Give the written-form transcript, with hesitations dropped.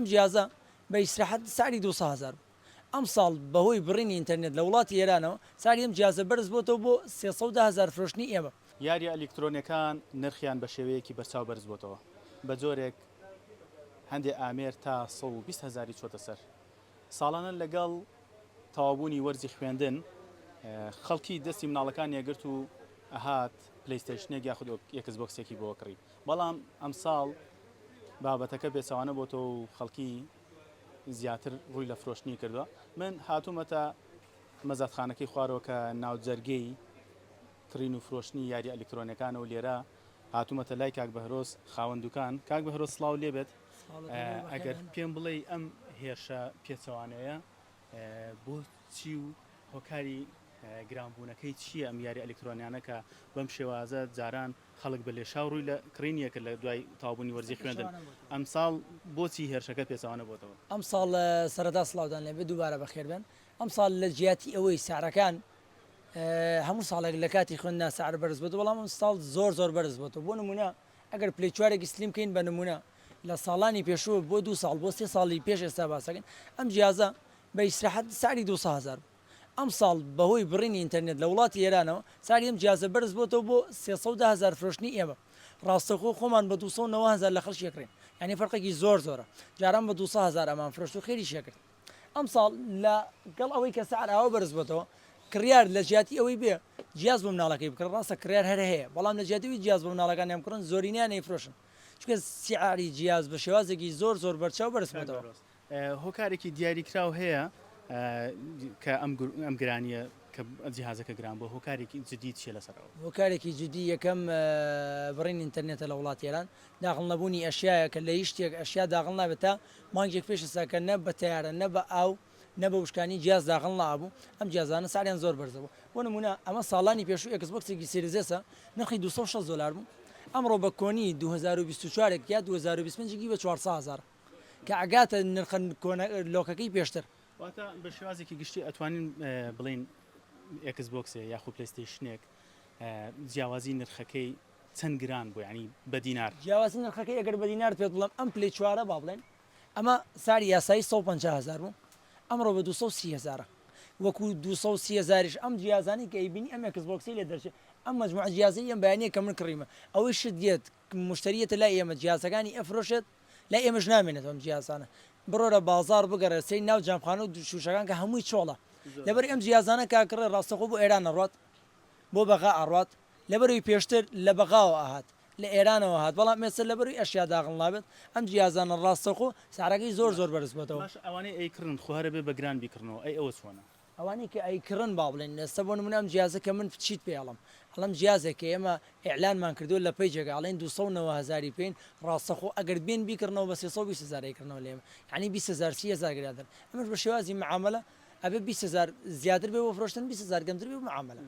ئەم جیازە بە ئیسراحەت سعری 200 هەزار بوو. ئەمساڵ بەهۆی بڕینی ئینتەرنێت لە وڵاتی ئێرانەوە سعری ئەم جیازە بەرز بۆتەوە بۆ 310 هەزار فرۆشتنی ئێمە. یارییە ئەلیکترۆنیەکان نرخیان بە شێوەیەکی بەرچاو بەرز بۆتەوە، بە جۆرێک هەندێ ئامێر تا 120 هەزاری چۆتە سەر. ساڵانە لەگەڵ تەواوبوونی وەرزی خوێندن خەڵکی دەستی مناڵەکانی ئەگرت و ئەهات پلەیستەیشنێک یاخود ئێکس بۆکسێکی بۆ کڕی، بەڵام ئەمساڵ بابەتەکە پێچەوانە بۆتەوە و خەڵکی زیاتر ڕووی لە فرۆشتنی کردووە. من هاتوومەتە مەزادخانەکەی خوارەوە کە ناوجەرگەی کڕین و فرۆشتنی یاری ئەلیکترۆنیەکانە و لێرە هاتوومەتە لای کاک بەهرۆز خاوەن دوکان. کاک بەهرۆز سڵاو لێبێت. ئەگەر پێم بڵێی ئەم هێرشە پێچەوانەیە بۆ چی و هۆکاری گرانبوونەکەی چییە ئەم یاری ئەلیکترۆنیانە کە بەم شێوازە جاران خەڵک بە لێشاو ڕووی لە کڕینی ئەکرد لە دوای تەواوبوونی وەرزی خوێندن ئەمساڵ بۆچی هێرشەکە پێچەوانە بۆتەوە؟ ئەمساڵ سەرەتا سڵاوتان لێبێت دووبارە بەخێربێن ئەمساڵ لە جیاتی ئەوەی سعرەکان هەموو ساڵێک لە کاتی خوێندنا سعر بەرز بۆتەوە بەڵام ئەمساڵ زۆر زۆر بەرز بۆتەوە بۆ نمونە ئەگەر پلەی چوارێکی slim کەین بە نمونە لە ساڵانی پێشوو بۆ دوو ساڵ بۆ سێ ساڵی پێش ئێستا باسەکەین ئەم جیازە بە ئیسراحەت سعری 200 هەزار بوو ئەمساڵ بەهۆی بڕینی ئینتەرنێت لە وڵاتی ئێرانەوە سعری ئەم جیازە بەرز بۆتەوە بۆ 310 هەزار فرۆشتنی ئێمە ڕاستەوخۆ خۆمان بە 290 هەزار لە خەڵکی ئەکڕین یانی فەرقێکی زۆر زۆرە جاران بە 200 هەزار ئەمان فرۆشت و خێریشی ئەکرد ئەمساڵ لە گەڵ ئەوەی کە سعر ئاوا بەرز بۆتەوە کڕیار لە جیاتی ئەوەی بێ جیاز بۆ مناڵەکەی بکڕێت ڕاستە کڕیار هەر هەیە بەڵام لە جیاتی ئەوەی جیاز بۆ مناڵەکانیان بکڕن زۆرینەیان ئەیفرۆشن چونکە سعری جیاز بە شێوازێکی زۆر زۆر بەرچاو بەرز بۆتەوە. هۆکارێکی دیاریکراو هەیە کە ئەم گرانیە کە جیهازەکە گران بووە هۆکارێکی جدی چیە لەسەر ئەوە؟ هۆکارێکی جدی یەکەم بڕینی ئینتەرنێتە لە وڵاتی ئێران داخڵ نەبوونی ئەشیایە کە لە هیچ شتێک ئەشیا داخڵ نابێت تا مانگێک پێش ئێستا کە نە بە تەیارە نە بە ئاو نە بە وشکانی جیاز داخڵ نەئەبوو ئەم جیازانە سعریان زۆر بەرزە بوو بۆ نموونە ئەمە ساڵانی پێشوو Xbox ێکی Series S ە نرخی 260 دۆلار بوو ئەمڕۆ بە کۆنی 2024 یا 2025 ی بە 400 هەزار کە ئەگاتە نرخە کۆنە لۆکەکەی پێشتر. واتە بە شێوازێکی گشتی ئەتوانین بڵێین Xbox ێ یاخود پلەیستەیشنێک جیاوازی نرخەکەی چەند گران بوو یانی بە دینار؟ جیاوازی نرخەکەی ئەگەر بە دینار پێت بڵێم ئەم پلەی چوارە با بڵێین ئەمە سعری یاسایی 150 هەزار بوو ئەمڕۆ بە 230 هەزارە وەکو 230 هەزاریش ئەم جیازانەی کە ئەیبینی ئەم Xbox ەی لێ دەرچێ ئەم مەجموعە جیازەی ئەم بەیانیە کە من کڕیمە ئەوەی شت دێت مشتری یەتە لای ئێمە جیازەکانی ئەفرۆشێت لای ئێمەش نامێنێتەوە ئەم جیازانە بڕۆرە بازاڕ بگەڕێ سەیری ناو جامخانە و شوشەکان کە هەمووی چۆڵە لەبەر ئەم جیازانە کە ئەکڕێ ڕاستەخۆ بۆ ئێران ئەڕوات بۆ بەغا ئەڕوات لەبەرەوەی پێشتر لە بەغاوە ئەهات لە ئێرانەوە هات بەڵام ئێستا لەبەروی ئەشیا داخڵ نابێت ئەم جیازانە ڕاستەخۆ سعرەکەی زۆر زۆر بەرز بۆتەوە. باشە ئەوانەی ئەیکڕن خۆ هەر ئەبێ بە گران بیکڕنەوە ئەی ئەوە چۆنە؟ ئەوانەی کە ئەیکڕن با بڵێین ئێستا بۆ نمونە ئەم جیازە کە من چیت پێ ئەڵێم ئەڵێم جیازێک کە ئێمە ئیعلانمان کردووە لە page ێکا ئەڵێین 290 هەزاری پێین ڕاستەخۆ ئەگەر بێن بیکڕنەوە بە 320 هەزار ئەیکڕنەوە لە ئێمە یانی 20 هەزار 30 هەزار گرانتر ئەمەش بە شێوازی معامەلە ئەبێ 20 هەزار زیاتر بێ بۆ فرۆشتن 20 هەزار کەمتر بێ بۆ معامەلە.